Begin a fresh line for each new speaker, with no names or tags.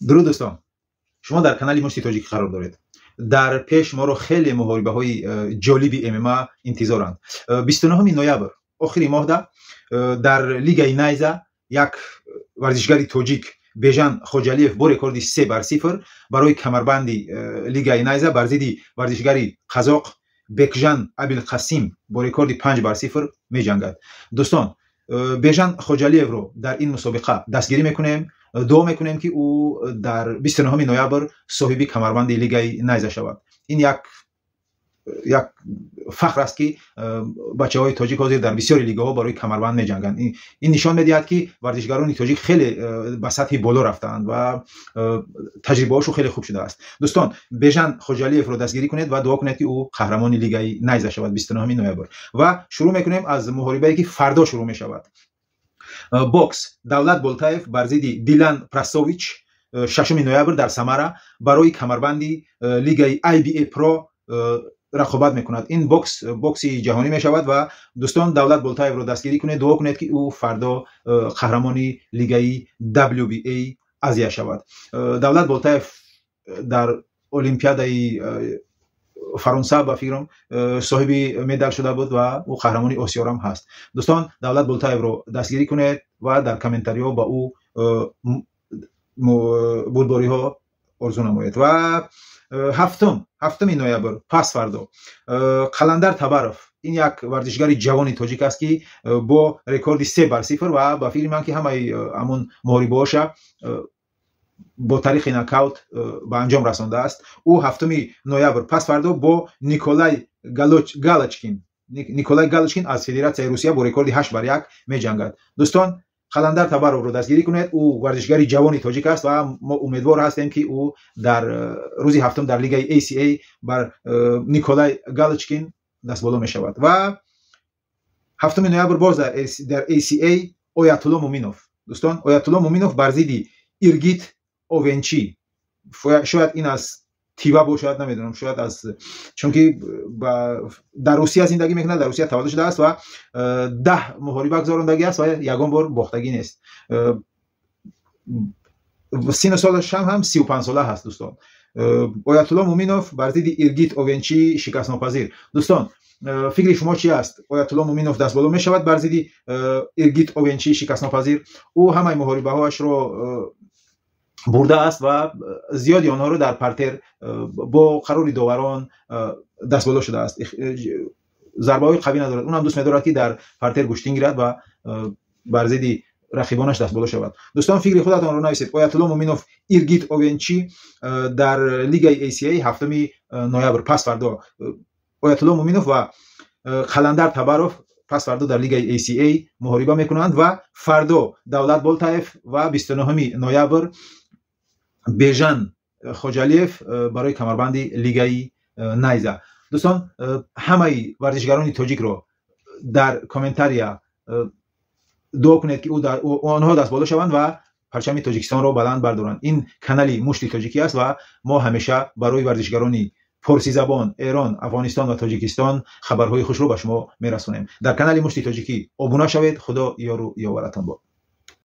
Дуруд, дӯстон! Шумо дар канали Мушти Тоҷикӣ қарор доред. Дар пеш моро хеле муҳорибаҳои ҷолиби ММА интизоранд. 29 ноябр, охири моҳда, дар лигаи Найза як варзишгари тоҷик, Бежан Хоҷалиев, бо рекорди 3-0 барои камарбанди лигаи Найза бар зидди варзишгари қазоқ Бекжан Абилқасим бо рекорди 5-0 меҷангад. Дӯстон, Бежан Хоҷалиевро дар ин мусобиқа дастгирӣ мекунем, дуо мекунем, ки ӯ дар 29 ноябр соҳиби камарбанди лигаи Найза шавад. Ин як фахр аст, ки бачаҳои тоҷик ҳозир дар бисёри лигаҳо барои камарбанд меҷанганд. Ин нишон медиҳад, ки варзишгарони тоҷик хеле ба сатҳи боло рафтаанд ва таҷрибаҳошон хеле хуб шудааст. Дӯстон, Бежан Хоҷалиевро дастгирӣ кунед ва дуо кунед, ки ӯ қаҳрамони лигаи Найза шавад 29 ноябр. Ва шурӯъ мекунем аз муҳорибае, ки фардо шурӯъ мешавад. Бокс: Давлат Болтаев бар зидди Дилан Прасович 6 ноябр дар Самара барои камарбанди лигаи IBA Pro рақобат мекунад. Ин бокс бокси ҷаҳонӣ мешавад. Ва, дӯстон, Давлат Болтаевро дастгирӣ кунед, дуо кунед, ки ӯ фардо қаҳрамони лигаи WBA Азия шавад. Давлат Болтаев дар Олимпиадаи Фаронса, ба фикрам, соҳиби медал шуда буд ва ӯ қаҳрамони Осиёрам ҳаст. Дӯстон, Давлат Болтаевро дастгирӣ кунед ва дар комментариҳо ба ӯ бурдбориҳо орзу намоед. Ва 7 ноябр, пасфардо, Қаландар Табаров, ин як варзишгари ҷавони тоҷик аст, ки бо рекорди 3-0 ва ба фикри ман, ки ҳамаи ҳамун муҳорибаҳоша бо тариқи нокаут ба анҷом расондааст, ӯ 7 ноябр, пасфардо, бо Николай Галочкин аз Федератсияи Русия бо рекорди 8-1 меҷангад. Дӯстон, Қаландар Табаровро дастгирӣ кунед. Ӯ варзишгари ҷавони тоҷик аст ва мо умедвор ҳастем, ки ӯ дар рӯзи ҳафтум дар лигаи ACA бар Николай Галочкин дастболо мешавад. Ва 7 ноябр боз дар ACA Оятулло Муминов, дӯстон, Оятулло Муминов бар зидди Иргит Овенчи. Шояд ин аз Тива бошад, намедонам, шояд аз, чунки дар Русия зиндагӣ мекунад, дар Русия таваллуд шудааст ва 10 муҳориба гузарондагӣ аст ва ягон бор бохтагӣ нест. Сину солашам ҳам 35 сола ҳаст. Дӯстон, Оятулло Муминов бар зидди Иргит Овенчи шикастнопазир. Дӯстон, фикри шумо чи аст? Оятулло Муминов дастболо мешавад бар зидди Иргит Овенчи шикастнопазир? Ӯ ҳамаи муҳорибаҳоашро бурдааст ва зиёди онҳоро дар партер бо қарори доварон дастболо шудааст. Зарбаҳои қавӣ надорад. Унам дӯст медорад, ки дар партер гӯштин гирад ва бар зидди рақибонаш дастболо шавад. Дӯстон, фикри худатонро нависед. Оятулло Муминов, Иргит Овенчи дар лигаи ACA 7 ноябр, пасфардо. Оятулло Муминов ва Қаландар Табаров пасфардо дар лигаи ACA муҳориба мекунанд. Ва фардо Давлат Болтаев ва 29 ноябр Бежан Хоҷалиев барои камарбанди лигаи Найза. Дӯстон, ҳамаи варзишгарони тоҷикро дар комментария дуо кунед, ки онҳо дастболо шаванд ва парчами Тоҷикистонро баланд бардоранд. Ин канали Мушти Тоҷикӣ аст ва мо ҳамеша барои варзишгарони форсизабон, Эрон, Афғонистон ва Тоҷикистон хабарҳои хушро ба шумо мерасонем. Дар канали Мушти Тоҷикӣ обуна шавед. Худо ёру ёваратон бод.